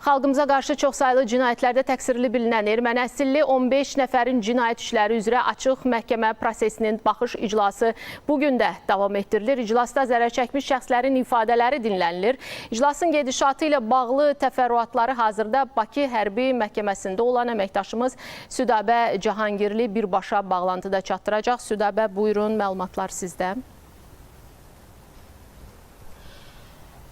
Xalqımıza qarşı çoxsaylı cinayətlərdə təqsirli bilinən erməni əsilli 15 nəfərin cinayət işləri üzrə açıq məhkəmə prosesinin baxış iclası bu gün də davam etdirilir. İclasda zərər çəkmiş şəxslərin ifadələri dinlənilir. İclasın gedişatı ilə bağlı təfərrüatları hazırda Bakı Hərbi Məhkəməsində olan əməkdaşımız Südabə Cahangirli birbaşa bağlantıda çatdıracaq. Südabə, buyurun, məlumatlar sizdə.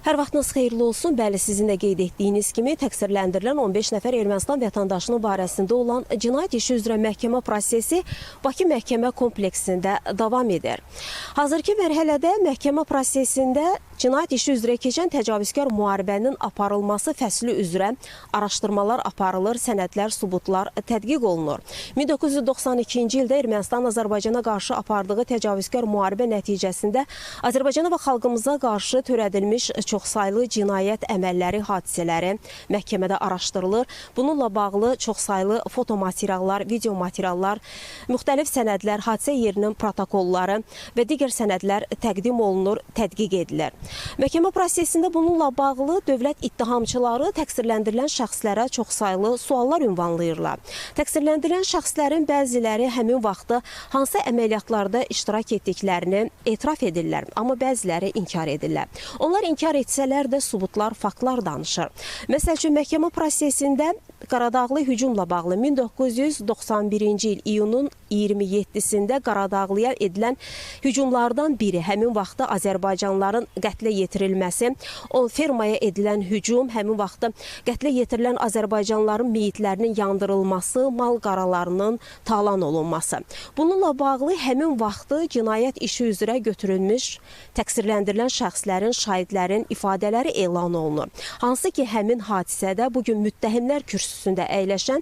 Hər vaxtınız xeyirli olsun. Bəli, sizin də qeyd etdiyiniz kimi təqsirləndirilən 15 nəfər Ermənistan vətəndaşının barəsində olan cinayət işi üzrə məhkəmə prosesi Bakı Məhkəmə Kompleksində davam edir. Hazırki mərhələdə məhkəmə prosesində cinayət işi üzrə keçən təcavüzkar müharibənin aparılması fəsli üzrə araşdırmalar aparılır, sənədlər, sübutlar tədqiq olunur. 1992-ci ildə Ermənistan Azərbaycana qarşı apardığı təcavüzkar müharibə nəticəsində Azərbaycana və xalqımıza qarşı törədilmiş çoxsaylı cinayət əməlləri, hadisələri məhkəmədə araşdırılır. Bununla bağlı çoxsaylı fotomateriallar, videomateriallar, müxtəlif sənədlər, hadisə yerinin protokolları və digər sənədlər təqdim olunur, tədqiq edilir. Məhkəmə prosesində bununla bağlı dövlət ittihamçıları təqsirləndirilən şəxslərə çoxsaylı suallar ünvanlayırlar. Təqsirləndirilən şəxslərin bəziləri həmin vaxtı hansı əməliyyatlarda iştirak etdiklərini etiraf edirlər, amma bəziləri inkar edirlər. Onlar inkar etsələr də sübutlar, faktlar danışır. Məsəl üçün, məhkəmə prosesində Qaradağlı hücumla bağlı 1991-ci il iyunun 27-sində Qaradağlıya edilən hücumlardan biri həmin vaxtda Azərbaycanlıların qətlə yetirilməsi, o fermaya edilən hücum, həmin vaxtda qətlə yetirilən Azərbaycanlıların meyitlərinin yandırılması, mal qaralarının talan olunması. Bununla bağlı həmin vaxtı cinayət işi üzrə götürülmüş təqsirləndirilən şəxslərin, şahidlərin ifadələri elan olunur. Hansı ki, həmin hadisədə bugün müttəhimlər kürsüsündə əyləşən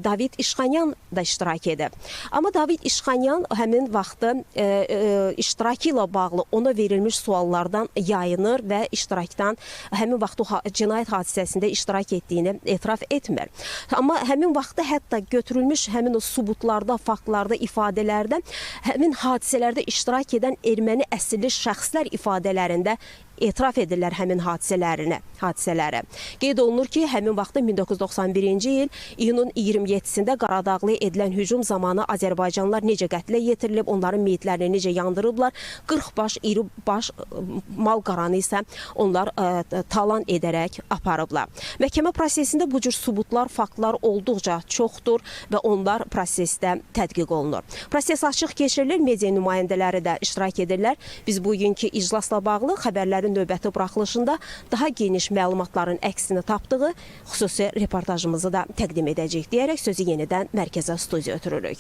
David İşxanyan da iştirak edib. Amma David İşxanyan həmin vaxtı iştirakı ilə bağlı ona verilmiş suallardan yayınır və iştirakdan həmin vaxtı cinayət hadisəsində iştirak etdiyini etiraf etmir. Amma həmin vaxtı hətta götürülmüş həmin o sübutlarda, faktlarda, ifadələrdə həmin hadisələrdə iştirak edən erməni əsilli şəxslər ifadələrində etiraf edirlər həmin hadisələri. Qeyd olunur ki, həmin vaxtda 1991-ci il iyunun 27-sində Qaradağlıya edilən hücum zamanı Azərbaycanlılar necə qətlə yetirilib, onların meyitlərini necə yandırıblar, 40 baş, iri baş mal qaranı isə onlar talan edərək aparıblar. Məhkəmə prosesində bu cür sübutlar, faktlar olduqca çoxdur və onlar prosesdə tədqiq olunur. Proses açıq keçirilir, media nümayəndələri də iştirak edirlər. Biz bugünkü iclasla bağlı xəbərlərin növbəti buraxılışında daha geniş məlumatların əksini tapdığı xüsusi reportajımızı da təqdim edəcəyik deyərək sözü yenidən mərkəzə, studiya ötürürük.